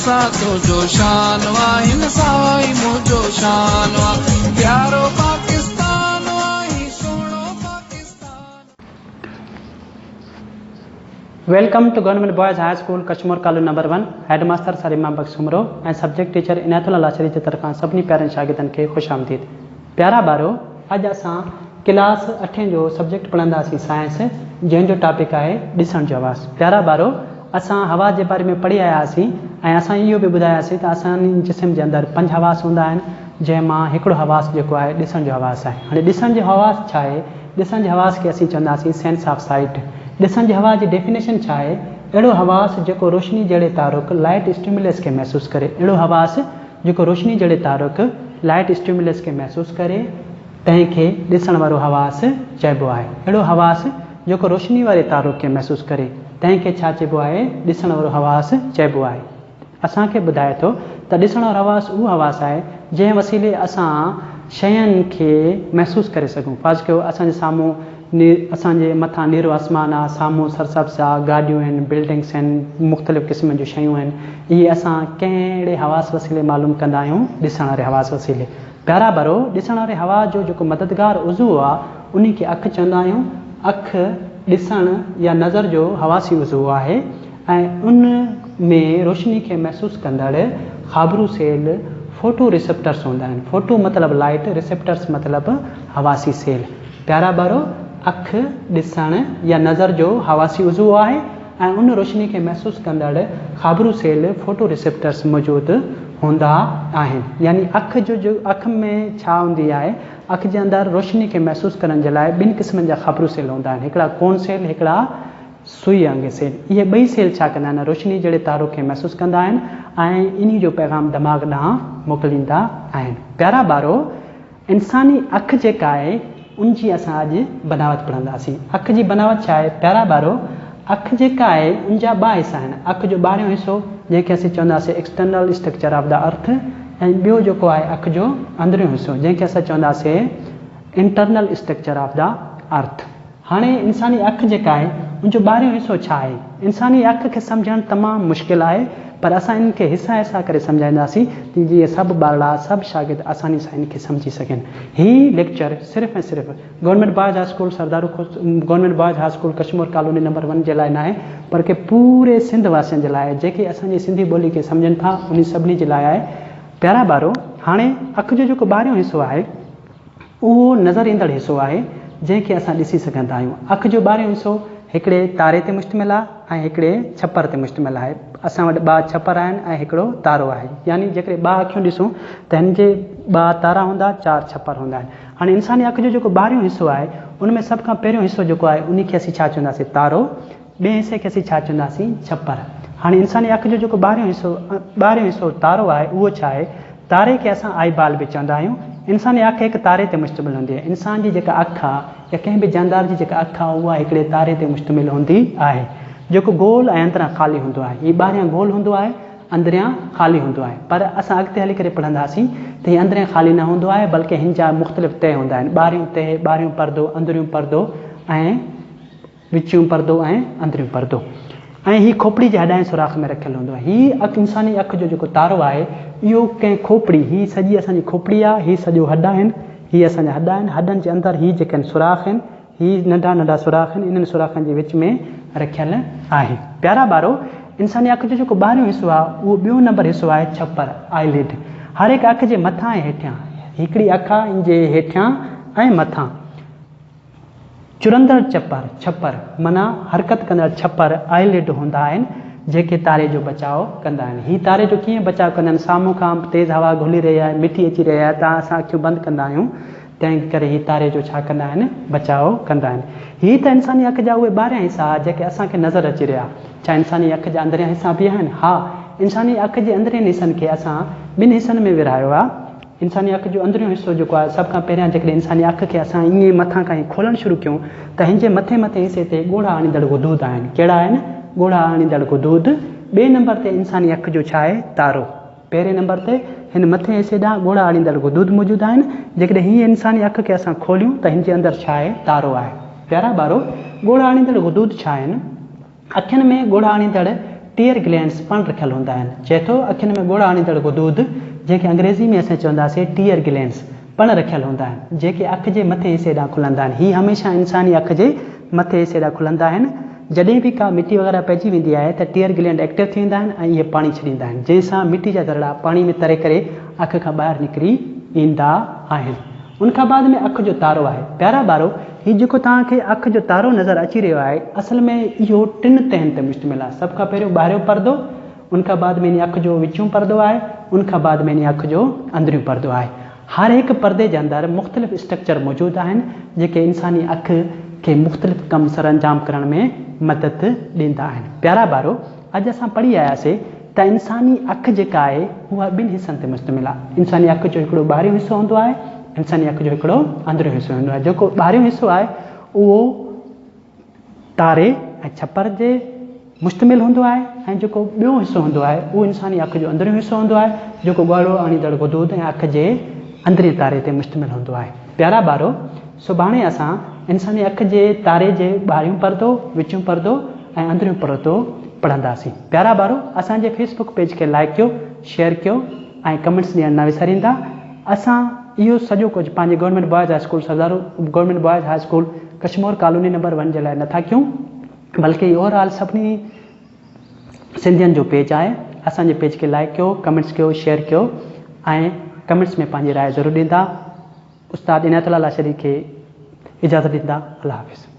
سان تنهنجو شان آ، هن سان ئي منهنجو شان آ، پيارو پاڪستان آ، هي سهڻو Pakistan. Welcome to government boys high school Kashmore colony number one head master sir Imam Bakhsh Soomro ۽ subject teacher Inayat Ullah Lashari جي طرفان سڀني پيارن شاگردن کي خوش آمديد پيارا ٻارو اڄ اسان ڪلاس اٺين جو سبجيڪٽ پڙهنداسين سائنس جنهن جو ٽاپڪ آهي ڏسڻ جو حواس. پيارا ٻارو اسان حواس جي باري ۾ پڙهي آيا هئاسين ۽ اسان اهو به ٻڌاياسين ته اسان جسم جي اندر پنج حواس هوندا آهن جنهن مان هڪڙو حواس جيڪو آهي ڏسڻ جو حواس آهي. هاڻي ڏسڻ جو حواس ڇا آهي؟ ڏسڻ جي حواس کي اسين چونداسين سينس آف سائيٽ. ڏسڻ جي حواس جي ڊيفينيشن ڇا آهي؟ اهڙو حواس جيڪو روشني جهڙي تحرڪ، Light Stimulus، کي محسوس ڪري. اهڙو حواس جيڪو روشني جهڙي تحرڪ، Light Stimulus، کي محسوس ڪري، تنهن کي ڏسڻ وارو حواس چئبو آهي. اهڙو حواس جيڪو روشني واري تحرڪ کي محسوس ڪري، تنهن کي ڇا چئبو آهي؟ ڏسڻ وارو حواس چئبو آهي. اسان کي ٻڌائي ٿو ته ڏسڻ وارو حواس اهو حواس آهي، جنهن وسيلي اسان شين کي محسوس ڪري سگهون. فرض ڪيو اسان جي سامهون اسان جي مٿان نيرو آسمان آ، سامهون سرسبز آ، گاڏيون آهن، بلڊنگس آهن، مختلف قسمن جون شيون آهن، اهي اسان ڪهڙي حواس وسيلي معلوم ڪندا آهيون؟ ڏسڻ واري حواس وسيلي. پيارا ٻارو، ڏسڻ واري حواس جو جيڪو مددگار عضوو آ، انهي کي اک چوندا آهيون. اک ڏسڻ يا نظر جو حواسي عضوو آهي ۽ ان ۾ روشني کي محسوس ڪندڙ خابرو سيل، فوٽو ريسيپٽرس، هوندا آهن. فوٽو مطلب لائيٽ، ريسيپٽرس مطلب حواسي سيل. پيارا ٻارو، اک ڏسڻ يا نظر جو حواسي عضوو آهي ۽ ان روشني کي محسوس ڪندڙ خابرو سيل، فوٽو ريسيپٽرس، موجود هوندا آهن. يعني اک جو جو اک ۾ ڇا هوندي آهي؟ اک جي اندر روشني کي محسوس ڪرڻ جي لاء ٻن قسمن جا خابرو سيل هوندا آهن، هڪڙا ڪون سيل، هڪڙا سوئي وانگي سيل. اهي ٻئي سيل ڇا ڪندا آهن؟ روشني جهڙي تحرڪ کي محسوس ڪندا آهن ۽ انهي جو پيغام دماغ ڏانهن موڪليندا آهن. پيارا ٻارو! انساني اک جيڪا آهي ان جي اسان اڄ بناوت پڙهنداسين. اک جي بناوت ڇا آهي؟ پيارا ٻارو! اک جيڪا آهي ان جا ٻه حصا آهن. اک جو ٻاهريون حصو جنهن کي اسين چونداسين External Structure of the Earth ۽ ٻيو جيڪو آهي اک جو اندريون حصو جنهن کي اسان چونداسين Internal Structure of the Earth. هاڻي انساني اک جيڪا آهي ان جو ٻاهريون حصو ڇا آهي؟ انساني اک کي سمجهڻ تمام مشڪل آهي پر اسان ان کي حصا حصا ڪري سمجهائينداسين ته جيئن سڀ ٻارڙا سڀ شاگرد آساني سان ان کي سمجهي سگهن. هي ليڪچر صرف ۽ صرف government boys high school Sardaro government boys high school Kashmore colony number one جي لاء ناهي بلڪه پوري سنڌ واسين جي لاء آهي جيڪي اسان جي سنڌي ٻولي کي سمجهن ٿا انهي سڀني جي لاء آهي. پيارا ٻارو هاڻي اک جو جيڪو ٻاهريون حصو آهي اهو نظر ايندڙ حصو آهي، جنهن کي اسان ڏسي سگهندا آهيون. اک جو ٻاهريون حصو هڪڙي تاري تي مشتمل آهي ۽ هڪڙي ڇپر تي مشتمل آهي. اسان وٽ ٻه ڇپر آهن ۽ هڪڙو تارو آهي. يعني جيڪڏهن ٻه اکيون ڏسون ته هن جي ٻه تارا هوندا، چار ڇپر هوندا آهن. هاڻي انساني اک جو جيڪو ٻاهريون حصو آهي، ان ۾ سڀ کان پهريون حصو جيڪو آهي، انهي کي اسين ڇا چونداسين؟ تارو. ٻئي حصي کي اسين ڇا چونداسين؟ ڇپر. هاڻي انساني اک جو جيڪو ٻاهريون حصو ٻاهريون حصو تارو آهي اهو ڇا آهي؟ تاري کي اسان آئي بال به چوندا آهيون. انساني اک هڪ تاري تي مشتمل هوندي آهي. انسان جي جيڪا اک آهي يا ڪنهن به جاندار جي جيڪا اک آهي اها هڪڙي تاري تي مشتمل هوندي آهي جيڪو گول ۽ اندران خالي هوندو آهي. هي ٻاهريان گول هوندو آهي اندريان خالي هوندو آهي پر اسان اڳتي هلي ڪري پڙهنداسين ته هي اندريان خالي نه هوندو آهي بلڪه هن جا مختلف تهه هوندا آهن. ٻاهريون تهه، ٻاهريون پردو، اندريون پردو ۽. وچيون پردو ۽ اندريون پردو ۽ هي کوپڙي جي هڏائين سوراخ ۾ رکيل هوندو آهي. هي اک انساني اک جو جيڪو تارو آهي اهو ڪنهن کوپڙي هي سڄي اسان جي کوپڙي آهي هي سڄو هڏ آهن هي اسان جا هڏ آهن هڏن جي اندر هي جيڪي آهن سوراخ آهن هي ننڍا ننڍا سوراخ آهن انهن سوراخن جي وچ ۾ رکيل آهي. پيارا ٻارو انساني اک جو جيڪو ٻاهريون حصو آهي اهو ٻيو نمبر حصو آهي ڇپر، Eyelid، هر هڪ اک جي مٿان ۽ هيٺيان هڪڙي اک آهي ان جي هيٺيان ۽ مٿان. چرندڙ چپر، ڇپر، معنيٰ حرڪت ڪندڙ ڇپر، Eyelid، هوندا آهن، جيڪي تاري جو بچاء ڪندا آهن. هي تاري جو ڪيئن بچاء ڪندا آهن؟ سامهون کان تيز هوا گهلي رهي آهي، مٽي اچي رهي آهي ته اسان اکيون بند ڪندا آهيون، تنهن ڪري هي تاري جو ڇا ڪندا آهن؟ بچاء ڪندا آهن. هي ته انساني اک جا اهي ٻاهريان حصا ها، جيڪي اسان کي نظر اچي رهيا. ڇا انساني اک جا اندريان حصا به آهن؟ ها، انساني اک جي اندرين حصن کي اسان ٻن حصن ۾ ورهايو آهي. انساني اک جو اندريون حصو جيڪو آهي سڀ کان پهريان جيڪڏهن انساني اک کي اسان ائين مٿان کان ائين کولڻ شروع ڪيون ته هن جي مٿين مٿين حصي تي ڳوڙها آڻيندڙ غدود آهن. ڪهڙا آهن؟ ڳوڙها آڻيندڙ غدود. ٻئي نمبر تي انساني اک جو ڇا آهي؟ تارو. پهرين نمبر تي هن مٿين حصي ڏانهن ڳوڙها آڻيندڙ غدود موجود آهن. جيڪڏهن هيء انساني اک کي اسان کوليون ته هن جي اندر ڇا آهي؟ تارو آهي. پيارا ٻارو! ڳوڙها آڻيندڙ غدود ڇا آهن؟ اکين ۾ ڳوڙها آڻيندڙ Tear Glands پڻ رکيل هوندا آهن. چئي ٿو، اکين ۾ ڳوڙها آڻيندڙ غدود، جنهن کي انگريزي ۾ اسين چونداسين Tear Glands، پڻ رکيل هوندا آهن، جيڪي اک جي مٿين حصي ڏانهن کلندا آهن. هي هميشه انساني اک جي مٿين حصي ڏانهن کلندا آهن. جڏهن به ڪا مٽي وغيره پئجي ويندي آهي ته ٽيئر گلينڊ ايڪٽو ٿي ويندا آهن ۽ اهي پاڻي ڇڏيندا آهن، جنهن سان مٽي جا ذرڙا پاڻي ۾ تري ڪري اک کان ٻاهر نڪري ايندا آهن. ان کان بعد ۾ اک جو تارو آهي. پيارا ٻارو! هي جيڪو توهان کي اک جو تارو نظر اچي رهيو آهي، اصل ۾ اهو ٽن تهن تي مشتمل آهي. سڀ کان پهريون ٻاهريون پردو، ان کان بعد ۾ انهي اک جو وچيون پردو آهي، ان کان بعد ۾ انهي اک جو اندريون پردو آهي. هر هڪ پردي جي اندر مختلف اسٽرڪچر موجود آهن، جيڪي انساني اک کي مختلف ڪم سرانجام ڪرڻ ۾ مدد ڏيندا آهن. پيارا ٻارو! اڄ اسان پڙهي آياسي ته انساني اک جيڪا آهي اها ٻن حصن تي مشتمل آهي. انساني اک جو هڪڙو ٻاهريون حصو هوندو آهي، انساني اک جو هڪڙو اندريون حصو هوندو آهي. جيڪو ٻاهريون حصو آهي اهو تاري ۽ ڇپر تي مشتمل هوندو آهي ۽ جيڪو ٻيو حصو هوندو آهي اهو انساني اک جو اندريون حصو هوندو آهي جيڪو ڳاڙهو آڻيندڙ غدود ۽ اک جي اندرين تاري تي مشتمل هوندو آهي. پيارا ٻارو! سڀاڻي اسان انساني اک جي تاري جي ٻاهريون پردو، وچيون پردو ۽ اندريون پردو پڙهنداسين. پيارا ٻارو! اسان جي فيس بڪ پيج کي لائيڪ ڪيو، شيئر ڪيو ۽ ڪمينٽس ڏيڻ نه وساريندا. اسان اهو سڄو ڪجهه پنهنجي government boys high school Sardaro government boys high school Kashmore colony number one جي لاء نٿا ڪيون بلڪه هي اوور آل سڀني سنڌين جو پيج آهي. اسان جي پيج کي لائيڪ ڪيو، ڪمينٽس ڪيو، شيئر ڪيو ۽ ڪمينٽس ۾ پنهنجي راء ضرور ڏيندا. استاد عنايت الله لاشاري کي اجازت ڏيندا. الله حافظ.